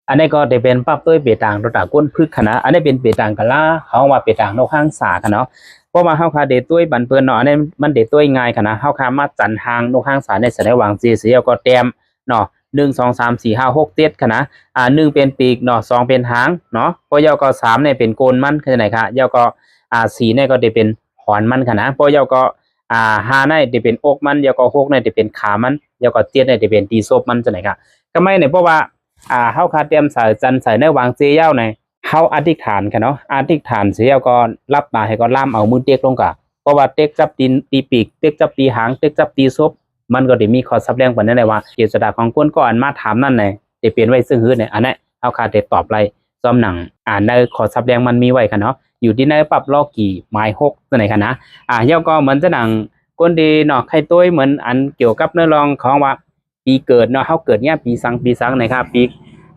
ອັນນີ້ກໍຈະເປັນປັບໂດຍເປຕາງໂຕຕາກົ້ນພຶກຫັ້ນນະ. ອັນນີ້ເປັນເປຕາງກະລາ ເຮົາວ່າເປຕາງນົກຫາງສາຫັ້ນເນາະ. ເພາະວ່າເຮົາຄະເດໂຕຍບັນເພີນເນາະ ອັນນີ້ມັນເດໂຕຍງ່າຍຫັ້ນນະ. ເຮົາຄະມາຈັນຫາງນົກຫາງສາໃນສະໄນວາງເຈ ແລ້ວກໍແຕ້ມເນາະ ໜຶ່ງ ສອງ ສາມ ສີ່ ຫ້າ ຫົກ ເຈັດຫັ້ນນະ. ອ່າ ໜຶ່ງເປັນປີກເນາະ ສອງເປັນຫາງເນາະ ພໍຢາວກໍສາມນີ້ເປັນໂກນມັນ ເຂົ້າໃຈໄດ໋ຄະ? ຢາວກໍ ອ່າ ສີ່ນີ້ກໍຈະເປັນຫອນມັນຫັ້ນນະ. ພໍຢາວກໍ ອ່າ ຫ້ານີ້ຈະເປັນອົກມັນ ຢາວກໍຫົກນີ້ຈະເປັນຂາມັນ ຢາວກໍເຈັດນີ້ຈະເປັນຕີສົບມັນ ເຂົ້າໃຈໄດ໋ຄະ? ກະໄມນີ້ ເພາະວ່າ ອ່າ ເຮົາຄະຕຽມໃສ່ ຈັນໃສ່ໃນວາງເຈແລ້ວນີ້ ເຮົາອະທິຖານຫັ້ນເນາະ ອະທິຖານເສັດແລ້ວກໍຫຼັບຕາ ແລ້ວກໍລາມເອົາມືເຕັກລົງກະ ເພາະວ່າເຕັກຈັບຕີນ ຕີປີກ ເຕັກຈັບຕີຫາງ ເຕັກຈັບຕີສົບ ມັນກໍຈະມີຂໍ້ສັບແດງປານນັ້ນແຫຼະວ່າ ເຈດສະດາຂອງຄົນກໍອັນມາຖາມນັ້ນແຫຼະ ຈະເປັນໄວ້ເຊິ່ງຫືດນີ້. ອັນນີ້ເຮົາຄະໄດ້ຕອບໄລ່ ຊອມໜັງ ອ່າ ໃນຂໍ້ສັບແດງມັນມີໄວ້ຫັ້ນເນາະ ຢູ່ທີ່ໃນປັບລໍກີໝາຍຫົກ ເທົ່າໃດຫັ້ນນະ. ອ່າ ແລ້ວກໍເໝືອນຈະໜັງຄົນທີ່ເນາະ ໃຫ້ໂຕຍເໝືອນອັນກ່ຽວກັບໃນເລື່ອງຂອງວ່າ ປີເກີດເນາະ ເຮົາເກີດຍາມປີສັງ ປີສັງນະຄະ ປີ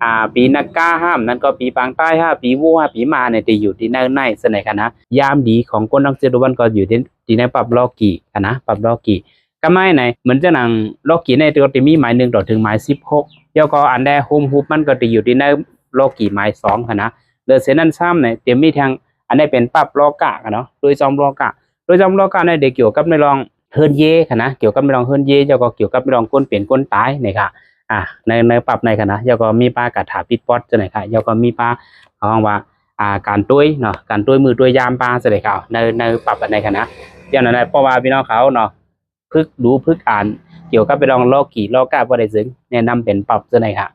ອ່າ ປີນາກາຫ້າມ ນັ້ນກໍປີປາງຕາຍຫ້າ ປີວູຫ້າ ປີມ້ານີ້ ຈະຢູ່ທີ່ໃນ ໃນເສັ້ນໃດຫັ້ນນະ. ຍາມດີຂອງຄົນທັງເຈັດວັນກໍຢູ່ທີ່ ທີ່ໃນປັບລໍກີຫັ້ນນະ ປັບລໍກີ. ກະໄມນີ້ ເໝືອນຈະໜັງລໍກີນີ້ກໍຈະມີໝາຍໜຶ່ງຕໍ່ເຖິງໝາຍສິບຫົກ ແລ້ວກໍອັນໃດໂຮມຮູບມັນກໍຈະຢູ່ທີ່ໃນລໍກີໝາຍສອງຫັ້ນນະ. ເຫຼືອເຊັ່ນນັ້ນຊ້ຳນີ້ ຈະມີທັງ ອັນນີ້ເປັນປັບລໍກະຫັ້ນເນາະ ໂດຍຈອມລໍກະ ໂດຍຈອມລໍກະນີ້ຈະກ່ຽວກັບໃນເລື່ອງ ເຮືອນເຢຫັ້ນນະ ກ່ຽວກັບເລື່ອງເຮືອນເຢ ແລ້ວກໍກ່ຽວກັບເລື່ອງຄົນເປັນຄົນຕາຍນີ້ກະ ອ່າ ໃນ ໃນປັບໃນຫັ້ນນະ. ແລ້ວກໍມີປາກະຖາປິດປອດຈັ່ງໃດກະ ແລ້ວກໍມີປາ ເຂົາຮ້ອງວ່າ ອ່າ ການໂຕຍເນາະ ການໂຕຍມື້ໂຕຍຍາມປາຈັ່ງໃດກະ ໃນ ໃນປັບອັນໃດຫັ້ນນະ. ຍ້ອນນັ້ນແຫຼະ ເພາະວ່າພີ່ນ້ອງເຂົາເນາະ ຝຶກດູຝຶກອ່ານກ່ຽວກັບເລື່ອງລໍກີລໍກະບໍ່ໄດ້ເຊິ່ງ ແນະນຳເປັນປັບຈັ່ງໃດກະ